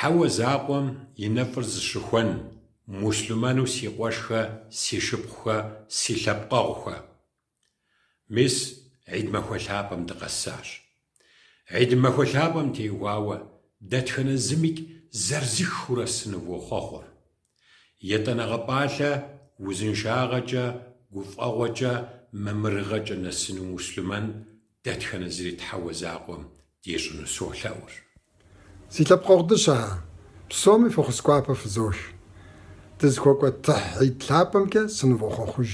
Тхьэуэ закъуэм и нэфӏыр зыщыхуэн муслъымэну си къуэшхэ, си шыпхъухэ, си лъэпкъэгъухэ! Мис Гьид махуэ лъапӏэм дыкъэсащ. Гьид махуэ лъапӏэм теухуауэ дэтхэнэ зымикӏ зэрызыххыурэ сынывохъуэхъур. Етӏанэгъэ пӏалъэ узыншагъэкӏэ, гуфӏэгъуэкӏэ, мамырыгъэкӏэ нэсыну муслъымэн дэтхэнэ зыри Тхьэуэ закъуэм дищӏыну солъэӏур. Си лъэпкъэгъу дыщэхэ, псоми фӏэхъус гуапэ фызох. Дызыхуэкӏуэ тыхь гьид лъапӏэмкӏэ сынывохъуэхъуж.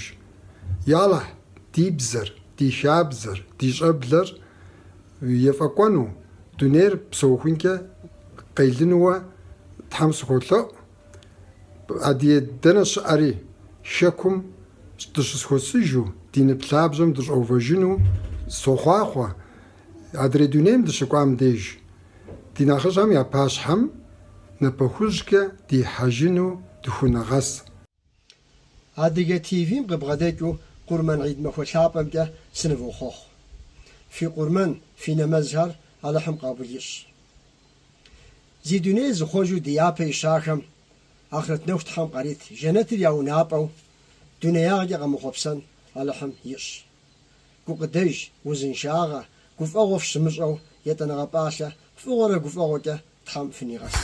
Ялыхь, ди бзэр, ди хабзэр, ди щӏэблэр ефӏэкӏуэну, дунейр псэухункӏэ къелынууэ Тхьэм сыхуолъэӏу. Адыгэ дэнэ щыӏэри, хэкум дыщызэхуэсыжу, ди нып лъабжьэм дыщӏэувэжыну сохъуахъуэ. Адрей дунейм дыщыкӏуам деж, ди нэхъыжьхэм я пащхьэм напэ хужькӏэ дихьэжыну дыхунэгъэс. Адыгэ ТВ-м къыбгъэдэкӏыу Къурмэн Гьид махуэ лъапӏэмкӏэ сынывохъуэхъу. Фи къурмэн, фи нэмэзхэр Алыхьым къабыл ищӏ. Зи дуней зыхъуэжу ди япэ ищахэм ахърэт нэху Тхьэм къарит, жэнэтыр я унапӏэу дунеягъэкӏэ къэмыхъуэпсэн Алыхьым ищӏ. Гукъыдэж, узыншагъэ, гуфӏэгъуэ фщымыщӏэу етӏанэгъэ пӏалъэ фӏыгъуэрэ гуфӏэгъуэкӏэ Тхьэм фынигъэс.